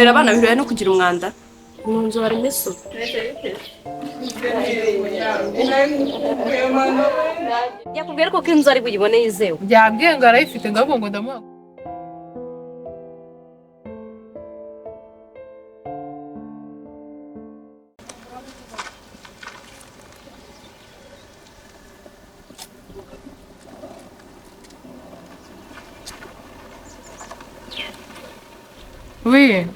Kurera abana bihuriye no kugira umwanda? Mu nzu harimo isuku. Yakubwira ko inzu ari buyibone yizewe? Yambwiye ngo arayifite, ngavuga ngo ndamuha. Oui.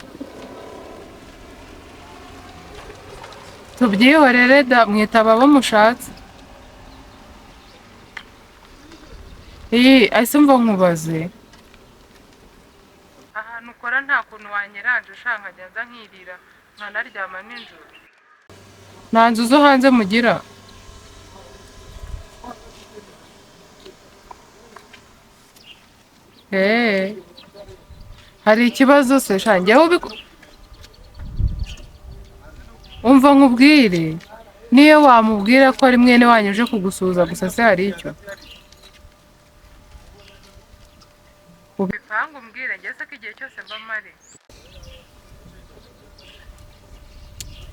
Tubyihorere da, mwitaba abo mushatse. Iyi ese mva nkubaze. Ahantu ukora nta kuntu wanyeranje ushaka nkajya nza nkirira nkanaryama nijoro. Nta nzu zo hanze mugira? Eh. Hari ikibazo se sha? Njyewe umva nkubwire, niyo wamubwira ko ari mwene wanyu uje kugusuhuza gusa se hari icyo ubipanga? Umbwire ngeze ko igihe cyose mba mpari.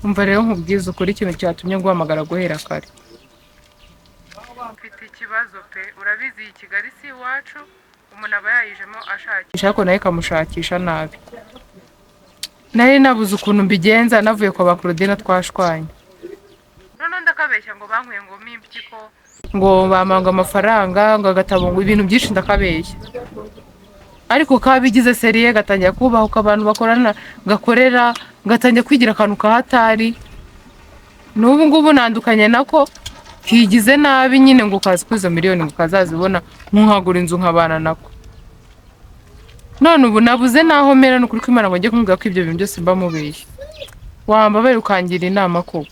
Umva rero nkubwize ukuri, ikintu cyatumye guhamagara guhera kare, mfite ikibazo pe. Urabizi iyi Kigali si iwacu, umuntu aba yayijemo ashakisha ariko nawe ikamushakisha nabi. Nari nabuze ukuntu mbigenza, navuye kwa ba Claudine twashwanye, noneho ndakabeshya ngo bankuye ngo impyiko, ngo bamanga amafaranga, ngo agatabo, ngo ibintu byinshi, ndakabeshya. Ariko kabigize sérieux, gatangira kubahuka abantu bakorana, gakorera, gatangira kwigira akantu kahatari. N'ubu ngubu nandukanye nako, kigize nabi nyine, ngo kazi ko izo miliyoni ngo kazazibona nkagura inzu nkabana nako. None ubu nabuze naho mera. Ni ukuri ko Imana ngo njye kumubwira ko ibyo bintu byose mba mubeshya. Wambabarira ukangira inama koko?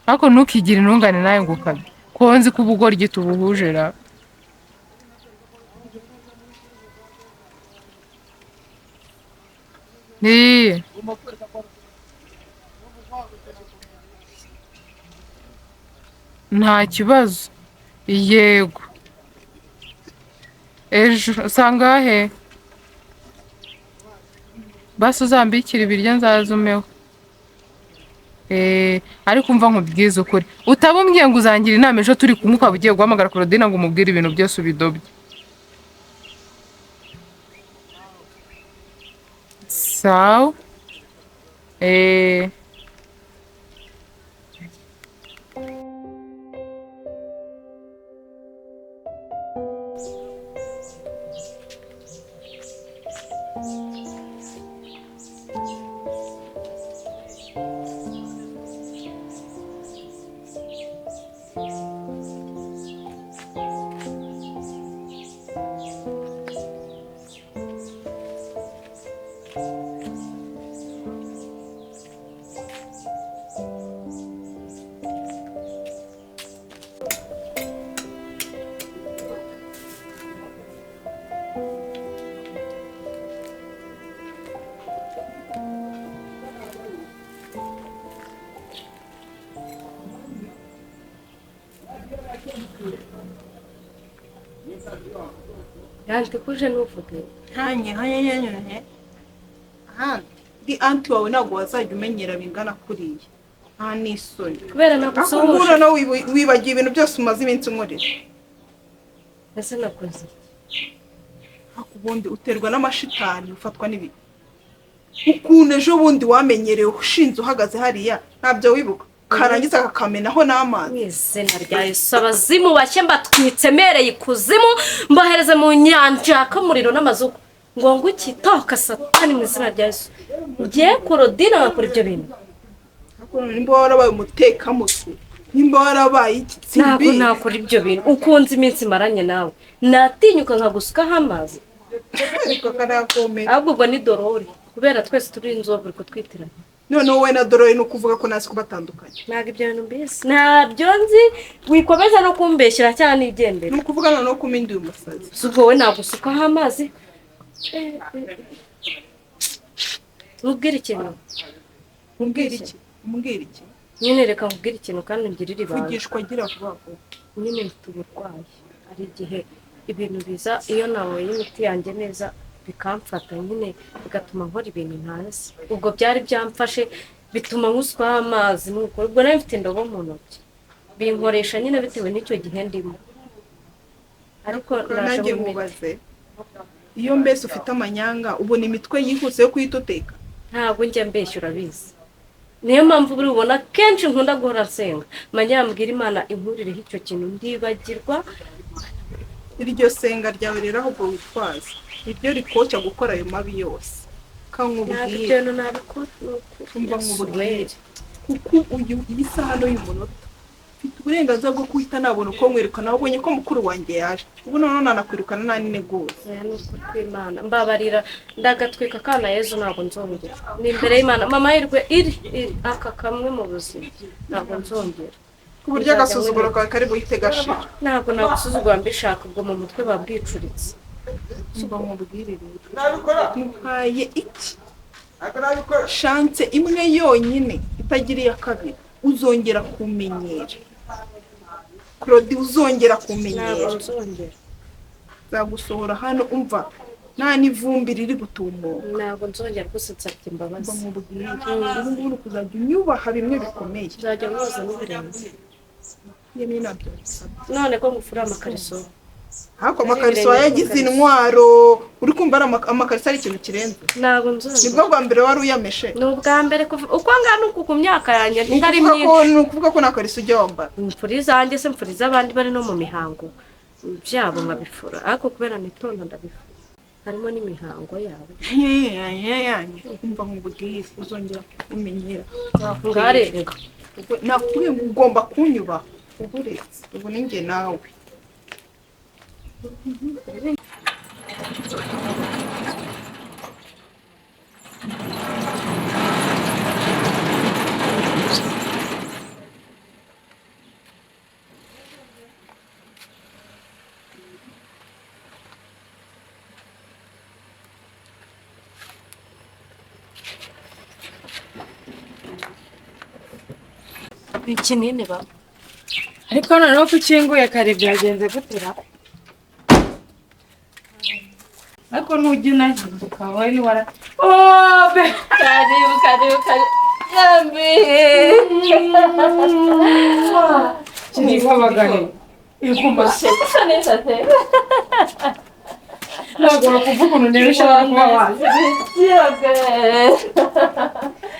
Ariko ntukigire intungane nawe ngo ukabe ko nzi ko ubugoryi tubuhuje ra. Ni nta kibazo. Yego, ejo usanga he? Basi uzambikira ibiryo nzaza umeho. Ariko umva nkubwize ukuri, utaba umbwiye ngo uzangira inama ejo turi kumwe, ukaba ugiye guhamagara Claudine ngo umubwire ibintu byose ubidobye. Sawa. Yanjye kuje ntuvuge. Hanye hanye hanye hanye, ndi aunty wawe, ntabwo wazajya umenyera bingana kuriya, nta n'isoni. Kubera Akubura nagusuhuje. No wibagiwe ibintu byose umaze iminsi unkorera. Ese nakoze iki? Ariko ubundi uterwa n'amashitani, ufatwa n'ibi ukuntu ejo bundi wamenyerewe ushinze uhagaze hariya, ntabyo wibuka, karangiza kakamenaho n'amazi. Mu izina rya Yesu, abazimu bashye mbatwitse mereye ikuzimu, mbohereze mu nyanja yaka umuriro n'amazuku. Ngo nguki? Toka Satani, mu izina rya Yesu. Ngiye Claudine agakora ibyo bintu? Ariko nimba warabaye umutekamutwe, nimba warabaye Ntabwo igitsimbi. nakora ibyo bintu. Ukunze iminsi maranye nawe, natinyuka nkagusukaho amazi? Ariko karakomera. Ahubwo ubwo ni dorori, kubera twese turi inzobe uri kutwitiranya. Noneho wowe na Dorori, ni ukuvuga ko ntazi kubatandukanya? Ntabwo ibyo bintu mbizi, ntabyo nzi. Wikomeza no kumbeshyira cyangwa nigendera. Ni ukuvuga noneho ko umpinduye umusazi. Si ubwo wowe nagusukaho amazi? Nkubwire ikintu. Umbwira iki? Umbwira iki? Nyine reka nkubwire ikintu kandi ungirire ibanga. Vugishwa, agira vuba vuba. Nyine mfite uburwayi, hari igihe Ibintu biza iyo nanyweye imiti yanjye neza bikamfata nyine, bigatuma nkora ibintu ntazi. Ubwo byari byamfashe bituma nkuswaho amazi, nuko ubwo nari mfite indobo mu ntoki binkoresha nyine bitewe n'icyo gihe ndimo, ariko naje Nanjye mu miti. Nkubaze, iyo mbese ufite amanyanga, ubona imitwe yihuse yo kuhita uteka? Ntabwo njya mbeshya, urabizi. Niyo mpamvu buri ubona kenshi nkunda guhora nsenga, manya yambwira Imana inkurireho icyo kintu ndibagirwa. Iryo senga ryawe rero ahubwo witwaza niryo rikoca gukora ayo mabi yose. Ntabwo Kankubwire. Ibyo bintu nabikora, ni ukuri. Umva nkubwire. Yesu. Kuko uyu iyi saha n'uyu munota mfite uburenganzira bwo guhita nabona uko mwirukana. Wabonye ko mukuru wanjye yaje, ubu noneho nanakwirukana nta n'integuza. Oya, ni ukuri kw'Imana, mbabarira, ndagatwika akana Yezu, ntabwo nzongera. Ni imbere y'Imana, mama hirwe iri iri aka kamwe mu buzima, ntabwo nzongera. Ku buryo agasuzuguro kawe kari buhite gashira. Ntabwo nagusuzugura mbishaka, ubwo mu mutwe babwicuritse. Umva nkubwire rero, muhaye iki chance imwe yonyine itagira iya kabiri. Uzongera kumenyera, Claude, uzongera Ntabwo kumenyera, nzongera. Nzagusohora hano, umva, nta n'ivumbi riri gutumuka. Ntabwo nzongera rwose, nsabye imbabazi. Umva nkubwire, ubu ngubu ni ukuzajya unyubaha bimwe bikomeye. Nzajya mwoza n'ibirenge. Yemwe, nabyo bisabye. None ko ngufura amakariso? Ariko amakariso wayagize intwaro. Uri kumva ari amakariso ari ikintu kirenze? Ntabwo nzongera. Nibwo bwa mbere wari uyameshe? Ni ubwa mbere kuva uko ngana uku ku myaka yanjye Ni itari ukuvuga ko myinshi. Ni ukuvuga ko nta kariso ujya wambara? Mfura izanjye se, mfura iz'abandi bari no mu mihango byabo nkabifura, ariko kubera nitonda ndabifura, harimo n'imihango yabo. Umva nkubwire, uzongera kumenyera, Ngarenga. nakubwiye ngo ugomba kunyubaha. Uburetse ubu ni njye nawe. Ikinini ba. Ariko noneho ko ukinguye kare, byagenze gutera? Ariko ntujya unahinduka wowe, ni wara obe. Karibu, karibu, karibu. Yambi. Ntiwabagahe ikuma. Usa neza te. Ntabwo wakumva ukuntu rero ushobora kuba wazi. Yoge.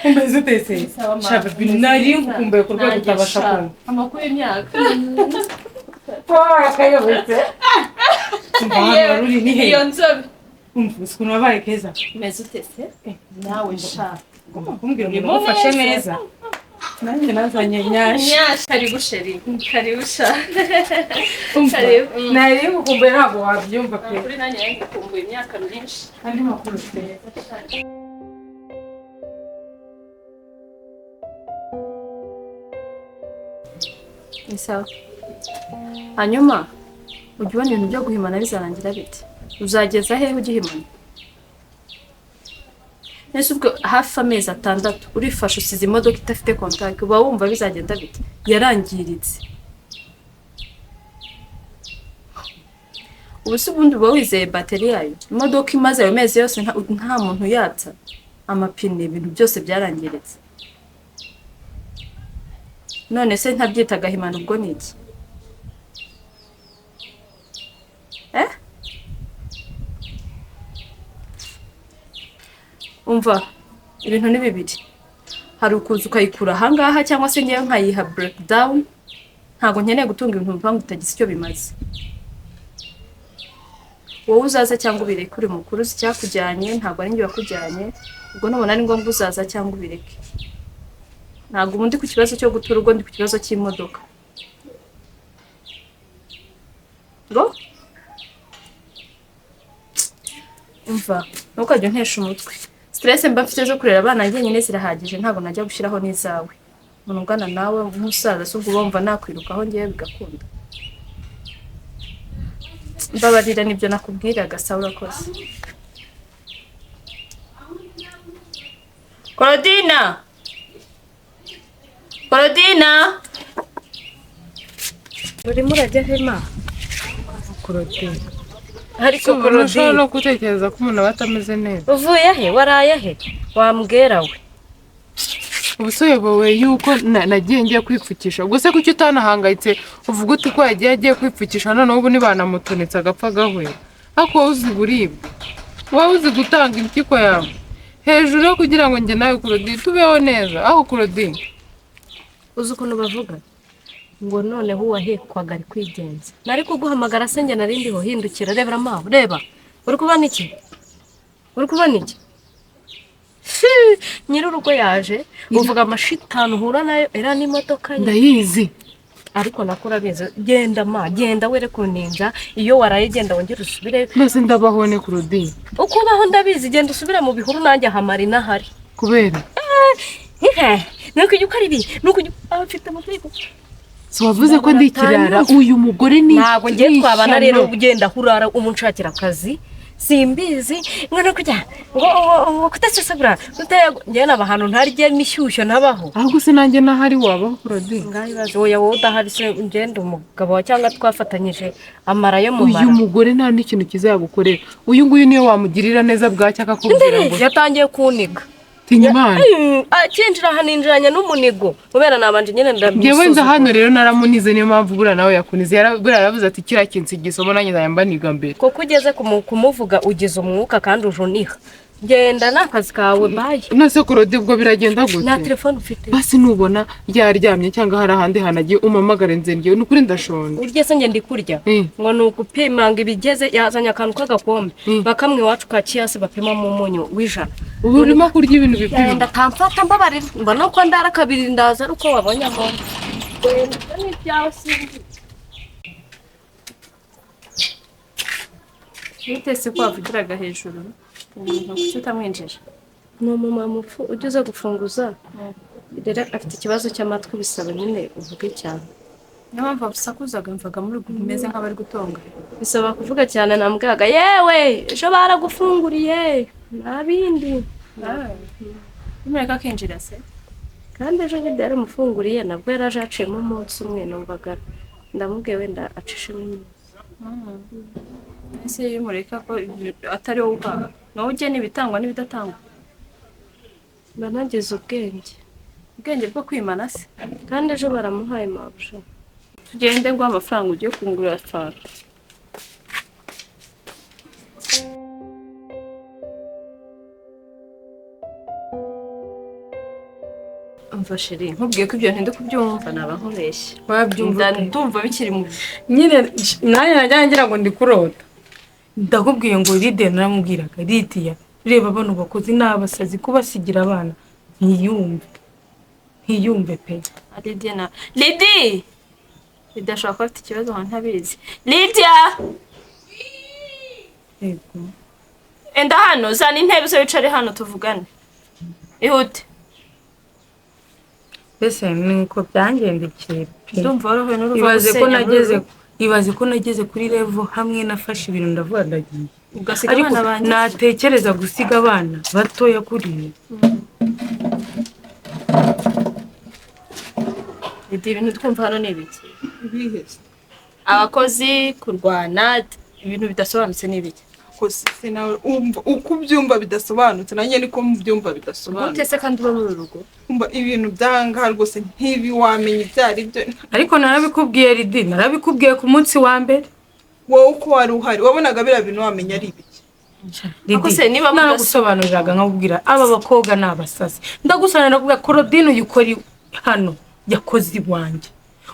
Umeze utese shaka nari ngukumbuye ku rwego utabasha kumva. Amakuru y'imyaka. Akayobotse, umva, hano wari uri ni Iyo hehe? nzobe. Umva ukuntu wabaye keza. Umeze utese? Nawe sha. Ugomba kumbwira umuntu ugufashe neza. Nanjye nazanye nyashi. Nyashi. Karibu chérie. Karibu sha. Umva, Karibu. nari ngukumbuye, ntabwo wabyumva pe. Kuri nanjye nari ngukumbuye imyaka myinshi. Andi makuru ufite? Ni sawa. Hanyuma ujya ubona ibintu byo guhimana bizarangira bite? Uzageza hehe ugihimana? Nese ubwo hafi amezi 6 urifashe usize imodoka idafite contact, uba wumva bizagenda bite? Yarangiritse. Ubu se ubundi uba wizeye bateri yayo? Imodoka imaze ayo mezi yose nta muntu yatsa amapine, ibintu byose byarangiritse. None se ntabyita agahimano, ubwo ni iki? Eh, umva, ibintu ni bibiri: hari ukuza ukayikura ahangaha, cyangwa se ngewe nkayiha breakdown. Ntabwo nkeneye gutunga ibintu mu bipangu bitagize icyo bimaze. Wowe uzaza cyangwa ubireke. Uri mukuru, uzi icyakujyanye, ntabwo ari njye wakujyanye. Ubwo nubona ari ngombwa uzaza cyangwa ubireke. Ntabwo ubu ndi ku kibazo cyo gutura urugo, ndi ku kibazo cy'imodoka. Ngo umva, ntukajye untesha umutwe. Stress mba mfite zo kurera abana njyenyine zirahagije, ntabwo najya gushyiraho n'izawe. Umuntu ungana nawe nk'umusaza se, ubwo wumva nakwirukaho ngewe bigakunda? Mbabarira, nibyo nakubwiraga. Sawa, urakoze. Korodina, Korodina! Urimo urajya hema? Claudine. Ariko Ushobora Claudine, no gutekereza ko umuntu aba atameze neza. Uvuye he? Waraye he? Wambwera we. Ubu se uyobowe yuko nagiye ngiye kwipfukisha? Ubwo se kuki utanahangayitse uvuga uti ko yagiye agiye kwipfukisha, noneho ubu ntibanamutonetse agapfa agahwera? Ariko wowe uzi uburibwe, wowe uzi gutanga impyiko yawe hejuru yo kugira ngo njye nawe Claudine tubeho neza. Aho Claudine, Uzi ukuntu bavuga ngo noneho uwahekwaga ari kwigenza. Nari kuguhamagara se njye nari ndiho? Hindukira, rebera amaho, reba. Uri kubona iki? Uri kubona iki? Nyir'urugo yaje, uvuga amashitani uhura nayo era n'imodoka ye. Ndayizi. Ariko nako urabizi. Genda ma, genda were kuninja. Iyo waraye genda wongere usubire. Mbese ndabaho ne, Claudine? Uko ubaho ndabizi. Genda usubire mu bihuru, nanjye ahamara inahari. Kubera? Ihe, nuko ujya ukora ibi, nuko ujya mfite amategeko. Si wavuze ko ndi ikirara? Uyu mugore ni Ntabwo ngiye twabana rero. ishyano. Ugenda aho urara umunshakira akazi, simbizi ngo no kujya ngo kudasesagura njyewe naba ahantu ntarya n'inshyushyu ntabaho. Ahubwo se nanjye nahari wabaho, Claudine? Ngaho ibaze, oya, wowe udahari se ngenda umugabo wawe cyangwa twafatanyije amara yo mu Uyu mara? mugore nta n'ikintu cyiza yagukorera. Uyu nguyu niyo wamugirira neza bwacya akakubwira ngo Yatangiye kuniga. Tinya Imana. Akinjira aha ninjiranye n'umunigo kubera nabanje nyine Njyewe nza ndamusuzugura. hano rero naramunize, niyo mpamvu buriya nawe yakunize. Buriya yaravuze ati kiriya kintu igisomo, nanjye nzajya mbaniga mbere. Kuko ugeze kumuvuga ugize umwuka kandi uje uniha. Genda ni akazi kawe, bye. None se Claude, ubwo biragenda Nta gute? telefone ufite? Basi nubona yaryamye cyangwa hari ahandi hantu agiye, umamagare nze njyewe, ni ukuri ndashonje. Urya se? Njye ndi kurya. Ngo ni ugupimanga ibigeze, yazanye akantu k'agakombe bakamwe iwacu ka kiyasi bapimamo umunyu w'ijana. Ubu urimo kurya ibintu bipima? Genda kamfata, mbabarira, mbona ko ndara kabiri ndaza ari uko wabonye aho. Genda, ibyo ni ibyawe, simbi. Bite se ko wavugiraga hejuru umuntu? Kuki utamwinjije? Ni umumama ujya uza gufunguza rero, afite ikibazo cy'amatwi, bisaba nyine uvuge cyane. Niyo mpamvu wasakuzaga, mvaga muri umeze nk'abari gutonga. Bisaba kuvuga cyane. Nambwiraga yewe ejo baragufunguriye nta bindi. Nimureka akinjira se? Kandi ejo nyine yaramufunguriye, nabwo yari aje haciyemo umunsi umwe, numvaga ndamubwiye wenda acishemo iminsi. Ese iyo umureka ko atari wowe uhaha, ni wowe ugena ibitangwa n'ibidatangwa? Mba nagize ubwenge. Ubwenge bwo kwimana se? Kandi ejo baramuhaye mabuja. Tugende nguhe amafaranga ugiye kungurira fanta. Umva chéri, nkubwiye ko ibyo ntindi kubyumva naba nkubeshye. Wabyumva ute? Ndumva bikiri mu Nyine nanjye najya ngira ngo ndi kurota. Ndakubwiye ngo Lidiya, naramubwiraga: "Lidiya, reba bano bakozi ni abasazi kubasigira abana." Ntiyumve, ntiyumve pe. Lidiya na Lidi, Lidiya ashobora kuba afite ikibazo nka ntabizi. Lidiya! Yego. Enda hano, zana intebe zo wicare hano tuvugane, ihute. Mbese ni uko byangendekeye pe. Ndumva warahuye n'uruva Ibaze ko gusenya. nageze, ibaze ko nageze kuri level hamwe nafashe ibintu ndavuga ndagiye. Ugasiga Ariko abana banjye? natekereza gusiga abana batoya kuriya. Lidi, ibintu twumva hano ni ibiki? Ibihe se? Abakozi kurwana, ibintu bidasobanutse ni ibiki? Ko se nawe umva uko ubyumva bidasobanutse, nanjye niko mubyumva bidasobanutse. Gute se kandi uba muri uru rugo? Umva, ibintu by'ahangaha rwose ntibi wamenya ibyo ari byo. Ariko narabikubwiye Lidi, narabikubwiye ku munsi wa mbere. Wowe uko wari uhari wabonaga biriya bintu wamenya ari ibiki? Ariko se niba Naragusobanuriraga nkakubwira aba bakobwa ni abasazi. Ndagusobanurira nakubwira Claudine uyu ukora hano yakoze iwanjye,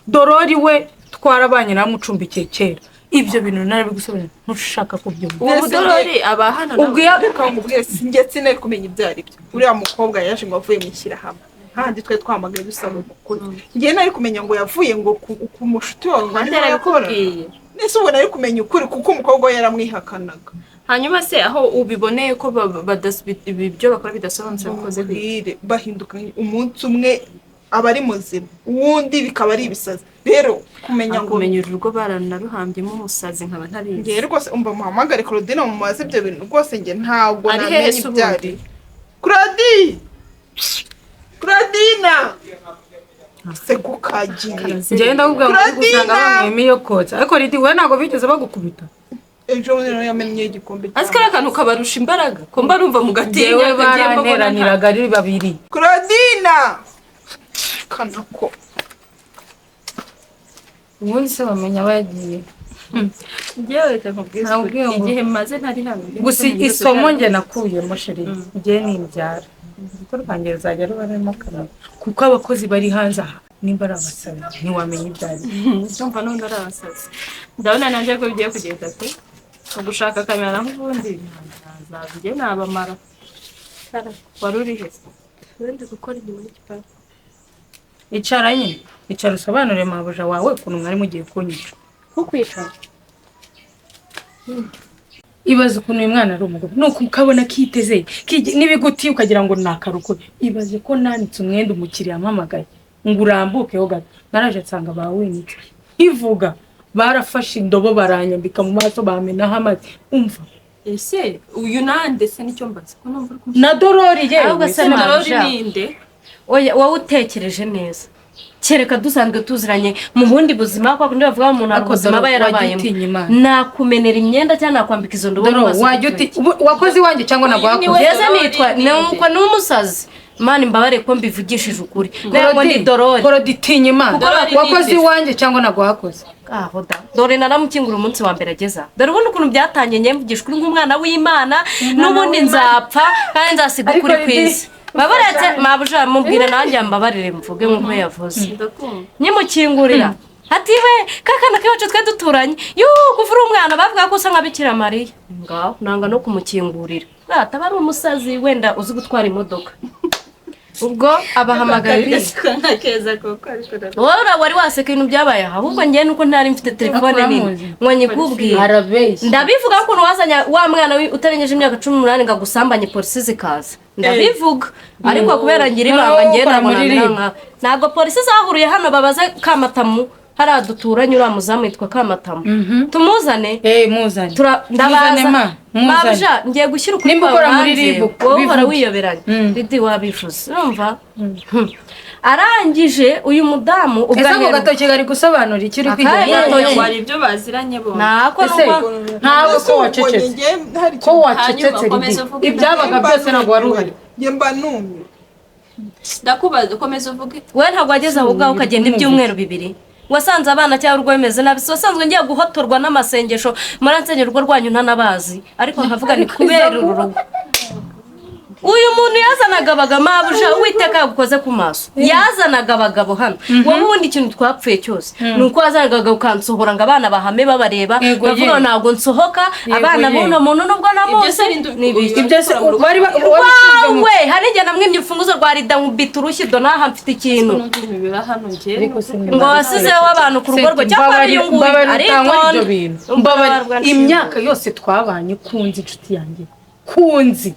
Dorori we twarabanye namucumbikiye kera. Ibyo bintu narabigusobanurira ntushaka kubyumva. Uwo mudorori aba hano nawe? Ubwo iyo Reka nkubwire, sinjye sinari kumenya ibyo ari byo. Uriya mukobwa yaje ngo avuye mu ishyirahamwe handi twari twamagaye dusaba umukuru, njye nari kumenya ngo yavuye ngo ku mushuti wawe ngo Kandi arimo arakora. yarabikubwiye? Nese ubu nari kumenya ukuri kuko umukobwa we yaramwihakanaga? Hanyuma se aho ubiboneye ko ibyo bakora bidasobanutse, bikoze gute? Mbwire, bahinduka umunsi umwe aba ari muzima, uwundi bikaba ari ibisazi. Rero kumenya ngo Kumenya uru rugo baranaruhambyemo umusazi nkaba ntabizi. Njye rwose umva, muhamagare Claudine mumubaze ibyo bintu rwose, njye ntabwo Ari hehe namenya se ibyo ari. ubundi? Claudine, Claudine se kukagiye? Njyewe ndakubwira ngo uri gusanga Claudine! banyweyemo iyo kotsa. Ariko Lidi, wowe ntabwo bigeze bagukubita? Ejo bundi nawe yamennye igikombe. Azi kariya kantu kabarusha imbaraga ko mba numva mu gatinya. Yewe, baranteraniraga ari babiri. Claudina kanako. Ubundi se bamenya bagiye. Njyewe reka nkubwize ukuri, Nabwiye ngo- igihe maze ntari hano. Gusa isomo njye nakuyemo, chéri, njye nimbyara urugo rwanjye ruzajya ruba rurimo kamera, kuko abakozi bari hanze aha nimba ari abasazi ntiwamenya ibyo ari byo. Ndumva n'ubundi ari abasazi. Ndabona nanjye ko bigiye kugenda pe. Mu gushaka kamera naho ubundi ntazaza, njye nabamara. Wari uri he? Ubundi gukora inyuma y'igipangu. Icara nyine, icara usobanurire mabuja wawe ukuntu mwari mugiye kunyica. Ntukwicara. Ibaze ukuntu uyu mwana ari umugabo, nuko ukabona kiteze n'ibiguti ukagira ngo ni akarokore. Ibaze ko nanitse umwenda, umukiriya ampamagaye ngo urambukeho gato, naraje nsanga bawinitse. Nkivuga barafashe indobo baranyambika mu maso, bamenaho amazi, umva. Ese uyu nande se? Nicyo mbaza ko numva uri Na Dorori, yewe. Ahubwo se Dorori Mabuja. ninde? Oya, wowe utekereje neza, kereka dusanzwe tuziranye mu bundi buzima, kwa kundi bavuga umuntu hari Ariko ubuzima aba Doro, wajya yarabayemo. utinya Imana. Nakumenera imyenda cyangwa nakwambika izo ndobo mu Doro, maso. wajya uti wakoze iwanjye cyangwa ntabwo Uyu ni wakoze? we. Mbese Dorori nitwa ni nde? nuko ni umusazi. Imana imbabare ko mbivugishije ukuri, ntabwo ndi Dorori. Korodi, tinya Imana. Dorori ni Wakoze nde? iwanjye cyangwa ntabwo wakoze? Aho da, dore naramukingura umunsi wa mbere ageza. Dore ubundi ukuntu byatangiye, njye mvugisha ukuri nk'umwana w'Imana, n'ubundi nzapfa kandi nzasiga Ariko ukuri ku Lydie, isi. Babaretse mabuja, mubwire nanjye mbabarire mvuge nk'uko yavuze. Ndakumva. Nyimukingurira ati: "We kakana k'iwacu twe duturanye, yuuu, kuva uri umwana bavuga ko usa nka Bikira Mariya." Ngaho nanga no kumukingurira, ataba ari umusazi wenda uzi gutwara imodoka. Ubwo abahamagara. Nka keza koko, ariko Wowe wari waseka ibintu byabaye aha, ahubwo njyewe nuko ntari mfite telefone nini Uramuzi. ngo nyikubwire. Arabeshya. Ndabivuga ukuntu wazanye wa mwana utarengeje imyaka 18 ngo agusambanye, polisi zikaza. Ndabivuga, ariko kubera ngira ibanga, Nawe njyewe ukora ntabwo muri namera RIB. nkawe. Ntabwo polisi zahuriye hano, babaze Kamatamu hariya duturanye, uriya muzamu yitwa Kamatamu, tumuzane. Eh, muzane. Ndabaza. Muzane ma, muzane. Mabuja, ngiye gushyira ukuri Nimba kwawe ukora muri hanze, RIB, wowe uhora bivuge. wiyoberanya. Didi wabivuze, urumva? Arangije uyu mudamu ubwo Ese ako aheruka gatoki kari gusobanura icyo uri Akahe kwiga? gatoki? Wari ibyo baziranye bombi. Ntako. Ese nuko ntawe ko wacecetse, ko wacecetse? Hanyuma, komeza Lydie, uvuge. ibyabaga byose ntabwo wari uhari? Njye mba numwe. Ndakubaza, komeza uvuge. We ntabwo wageze aho ngaho ukagenda ibyumweru 2, wasanze abana cyangwa urugo bimeze nabi. Si wasanzwe ngiye guhotorwa n'amasengesho muransengera, urugo rwanyu ntanabazi, ariko nkavuga ni kubera uru rugo. Uyu muntu yazanaga abagabo, mabuja, Uwiteka yagukoze ku maso, yazanaga abagabo hano. Wowe ubundi ikintu twapfuye cyose ni uko wazanaga abagabo ukansohora ngo abana bahame babareba. Yego, Bavuga ngo ye. ntabwo nsohoka abana ye. b'uno muntu nubwo Ibyo se namuzi ni ibiki? Ibyo se bari wabishinzwe mu Wawe, hari igihe namwimye urufunguzo rwa rida, nkubita urushyi, do naha mfite ikintu. Numva ibintu biba hano njye. Ariko se Ngo wasizeho abantu ku rugo rwe cyangwa Mbabarira, uyu nguyu mbabarira, utanywa ibyo aritonda. bintu. Mbabarira, imyaka yose twabanye kunzi, inshuti yanjye kunzi,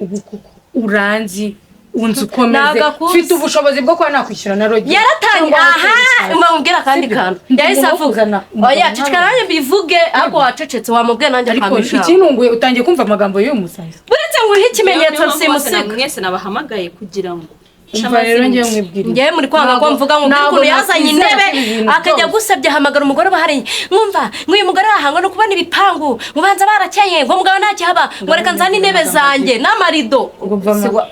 ubu kuko uranzi, unzi ukomeze. Ntabwo akuzi. Mfite ubushobozi bwo kuba nakwishyura na rogi. Yaratangiye aha, mbamubwira akandi kantu yahise avuga. Oya, ceceka nanjye mbivuge, ariko wacecetse wamubwiye nanjye Ariko akampa ijambo. ikintunguye, utangiye kumva amagambo y'uyu musazi. Buretse ngo urihe ikimenyetso Niyo mpamvu bose simusiga. mwese nabahamagaye kugira ngo Umva rero, ngewe mwibwiriye. Ngewe muri kwanga ko mvuga ngo Ntabwo ukuntu yazanye nakwizera intebe ko ibi bintu akajya byose. gusebya, ahamagara umugore bahari, nkumva ngo uyu mugore arahangwa no kubona ibipangu, ngo banza barakeye, ngo mugabo ntakihaba, ngo reka nzane intebe zanjye n'amarido. Ngo mva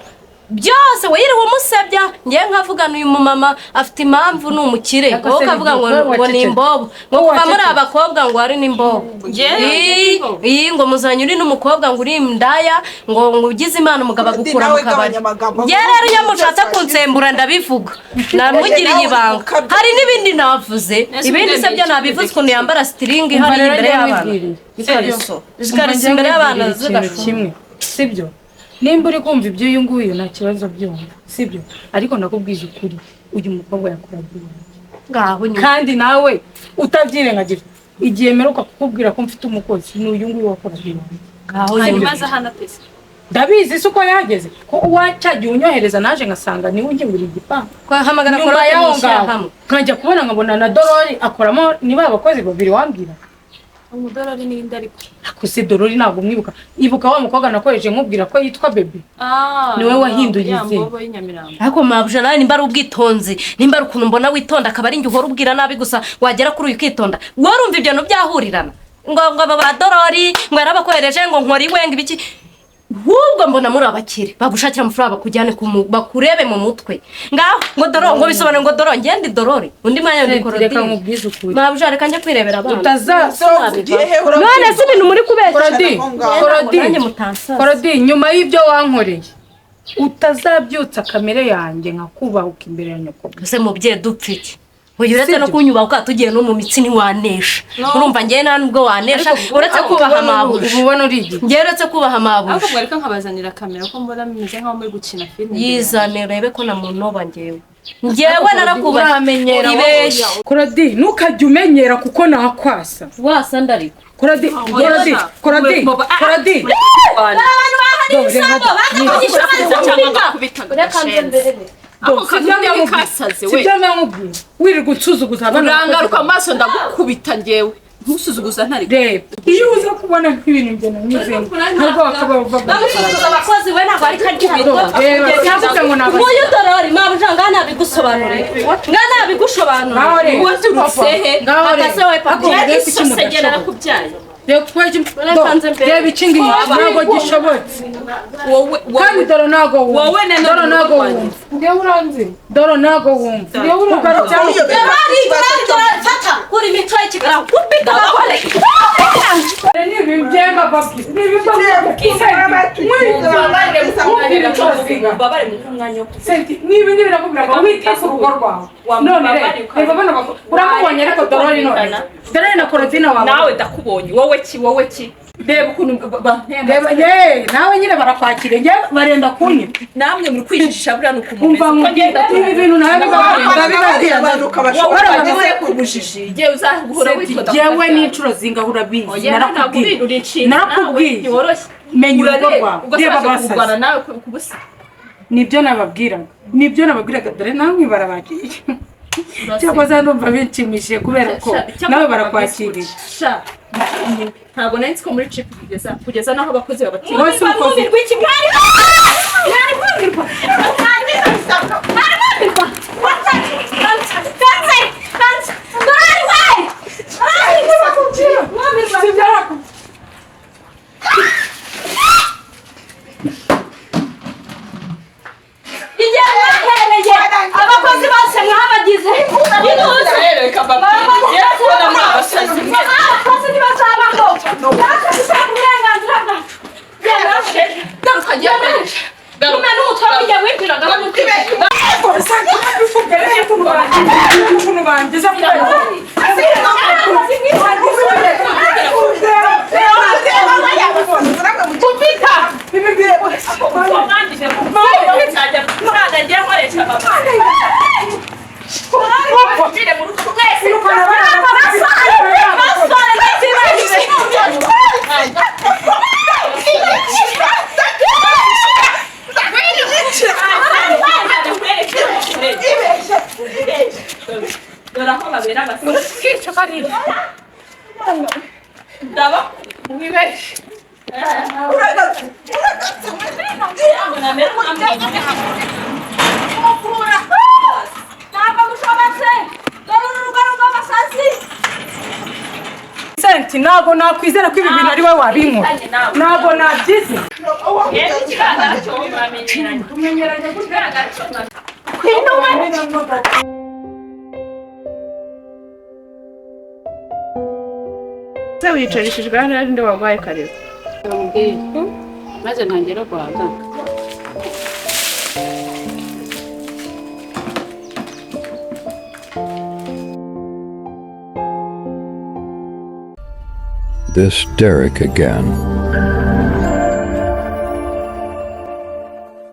Byose we yiriwe umusebya, ngewe nkavugana uyu mumama afite impamvu, ni umukire. Ariko Wowe se ukavuga ngo Lydie, ko ngo ni wacecetse? imbobo, ngo Ko kuva muri wacecetse? abakobwa ngo ari n'imbobo. Njyewe Ii, imbobo. ii, ngo muzanye uri n'umukobwa, ngo uri indaya, ngo ugize Imana umugabo agukura mu Nawe kabari. gabanya amagambo. Njyewe rero iyo mushatse kunsembura ndabivuga, namugiriye Nawe ibanga. ukabya. Hari n'ibindi navuze. Nese Ibindi se ubwenge byo nabivuze, ukuntu yambara sitiringi Umva hariya rero, imbere ngewe y'abana, mwibwiriye. ikariso, Umva, ikariso ngewe imbere y'abana mwibwiriye ikintu zigashuma. kimwe, sibyo? Nimba uri kumva iby'uyu nguyu nta kibazo byumva, sibyo? Ariko ndakubwiza ukuri, uyu mukobwa yakoraga iwanjye. Ngaho nyuma. Kandi nawe utabyirengagije, igihe mperuka kukubwira ko mfite umukozi, ni uyu nguyu wakoraga iwanjye. Ngaho nyuma. Hanyuma aza hano ateze. Ndabizi si uko yahageze, ko uwa cyagiye unyohereza naje ngasanga niwe ungingurira igipangu. Hamagara Nyuma Korode y'aho mu ngaho ishyirahamwe. nkajya kubona nkabona na Dorori akoramo. Niba abakozi babiri wambwira. Umudorari n'indi ariko. Ako se Dorori ntabwo umwibuka? Ibuka wa mukobwa nakoresheje nkubwira ko yitwa Bebe. Ah, Niwe wahinduye ya izina. mbobo y'inyamirambo. Ariko mabuja, nawe nimba ari ubwitonzi, nimba ari ukuntu mbona witonda, akaba ari njye uhora ubwira nabi gusa, wagera kuri uyu ukitonda, wowe urumva ibyo bintu byahurirana? Ngo ngo aba badorori ngo yarabakohereje ngo nkora iwe ngo ibiki. Ahubwo mbona muri abakire bagushakira amafaranga bakujyane bakurebe mu mutwe. Ngaho ngo doro ngo bisobanure ngo doro ngende dorori undi mwanya ndi Reka Korodine. nkubwize ukuri. Mabuja reka njye kwirebera abana. Ugiye he? None si ibintu muri kubeshya. Korodi, Korodi, Nanjye mutansaza. Korodi, nyuma y'ibyo wankoreye utazabyutsa kamere yanjye nkakubahuka imbere ya nyoko. Ese mubyeyi dupfa iki? Uyu uretse no kunyubahuka tugiye no mu mitsi ntiwanesha. Urumva njyewe nta nubwo wanesha uretse kubaha mabuja. Ubu ubona uri igihe. Njyewe uretse kubaha mabuja. Ariko mwareka nkabazanira kamera ko mbona mumeze nkaho muri gukina filime. Yizane urebe ko namunoba njyewe. Njyewe narakubaha. Uramenyera Uribeshya. Korodi, ntukajye umenyera kuko nakwasa. Wasa ndariko. Korodi, Korodi, Korodi, Korodi. Abantu bahari ibisambo bakakugisha Reka nze mbere. Ako kantu kasaze we. Sibyo namubwiye. Wirirwa unsuzuguza abana. Urangaruka amaso ndagukubita njyewe. Ntusuzuguza ntari. Reba, iyo uza kubona nk'ibintu njye nanyuzemo ntabwo wakaba uva. Bagusuzuguza abakozi we ntabwo ari karya. Reba, sinavuze ngo nabasha. Nguyu dorori mabuja ngaha nabigusobanurire. Ngaha nabigusobanurire. Waturutse he? Ngaho reba. Akase we papa. Reba iki Isose njye mudashoboye. narakubyaye. Reba iki ngiki ntabwo gishobotse. Wowe Kandi dore ntabwo wumva. Wowe na none Dore ntabwo urugo wumva. Dore ntabwo wumva. Ugarutse hano. Dorori dorori dorori fata kuri imico y'ikigara kupita bakore. Ni ibi byemba babi. Ni ibi Ubabare mu mwanya wo Senti, ni ibi ngibi nakubwira ngo wite ku rugo rwawe. None reba, reba bano bakobwa. Uramubonye ariko Dorori none. Dorori na Korodina wawe. Nawe ndakubonye wowe ki wowe ki reba ukuntu bampemba. Reba, ye, nawe nyine barakwakiriye, njye barenda kunyita. Namwe muri kwijijisha buriya ni ukumumeze Umva ko nkubwire, ngenda ibi bintu nawe bibabwira, ndabibabwira. wowe ku bujiji igihe uzahora witonda. Jewe n'inshuro zingaho urabizi, narakubwiye. Narakubwiye. Menya urugo rwawe, reba abasazi. Nawe kubusa. Nibyo nababwiraga, nibyo nababwiraga, dore namwe barabakiriye. Cyakoze ndumva binshimishije kubera ko nawe barakwakiriye. Sha ntabwo nari nzi ko muri chip kugeza naho abakozi babatinya. Wowe si umukozi. Mwumirwa iki mwari? Mwari mwumirwa. Mwari mwumirwa. Mwari mwumirwa. Kanze kanze. Dorori we. Mwumirwa. Sibyo nakubwiye. Igihe mwahereye abakozi bose mwabagize. Abakozi ntibazabaho. Natwe dushaka uburenganzira bwacu. Kumena n'umutwe w'ijya winjiraga mu Dore aho babera abasore. Ndaba Ntabwo mushobotse. Dore uru rugo rw'abasazi. Senti, ntabwo nakwizera ko ibi bintu ari wowe wabinkora. Ntabwo nabyize. Se wicarishijwe hano ari nde waguhaye karibu? Maze ntangire guhaga. This Derek again.